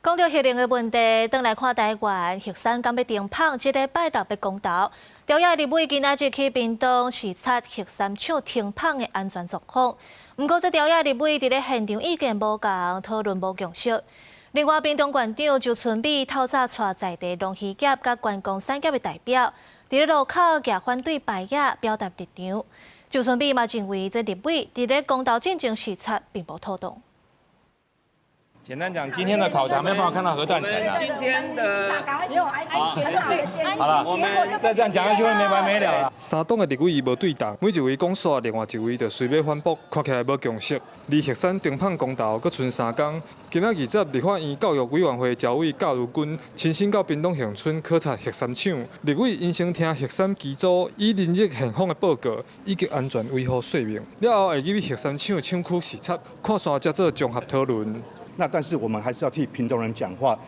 講到核能的問題，轉來看台灣核三敢欲停麭，這禮拜六欲公投。朝野立委今仔日去屏東視察核三廠停麭的安全狀況。毋過這朝野立委佇咧現場意見無仝，討論無共識。另外，屏東縣長周春米透早帶在地農漁業佮觀光產業的代表，佇咧路口舉反對牌仔，表達立場。周春米嘛認為，這立委佇咧公投進前視察並無妥當。簡單講，今天的考察沒辦法看到核斷層啊。今天的好了，我們再這樣講下去會沒完沒了啦。三黨的立委無對答，每一位講煞，另外一位就隨欲反駁，看起來無共識。離核三停麭公投閣賰三工，今仔日立法院教育委員會召委教育軍親身到屏東恆春考察核三廠，立委𪜶先聽核三機組以淋熱現況的報告，以及安全維護說明，了後會入去核三廠廠區視察，看煞才做綜合討論。那但是我們還是要替屏東人講話。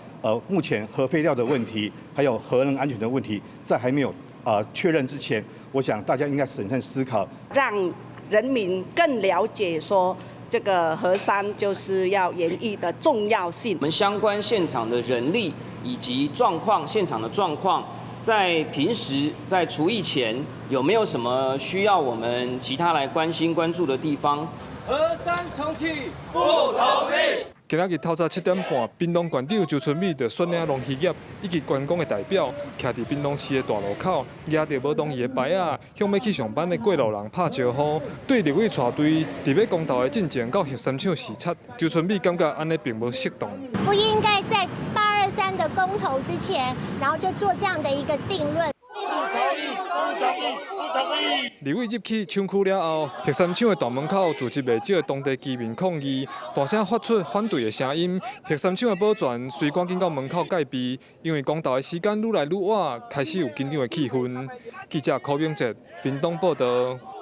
目前核廢料的問題，還有核能安全的問題，在還沒有確認之前，我想大家應該審慎思考，讓人民更了解說這個核三就是要延役的重要性。我們相關現場的人力以及狀況，現場的狀況，在平時在除役前有沒有什麼需要我們其他來關心關注的地方？核三重啟不同意。今仔日透早7點半，屏東縣長周春米就率領農漁業以及觀光的代表，徛佇屏東市的大路口，舉著無同意的牌仔，向欲去上班的過路人拍招呼。對立委帶隊佇欲公投的進前到核三廠視察，周春米感覺按呢並無適當。不應該在823的公投之前，然後就做這樣的一個定論。不同意，不同意，不同意。立委入去廠區了後，核三廠的大門口聚集袂少的當地居民抗議，大聲發出反對的聲音。核三廠的保全隨趕緊到門口戒備，因為公投的時間愈來愈晚，開始有緊張的氣氛。記者柯明哲，屏東報道。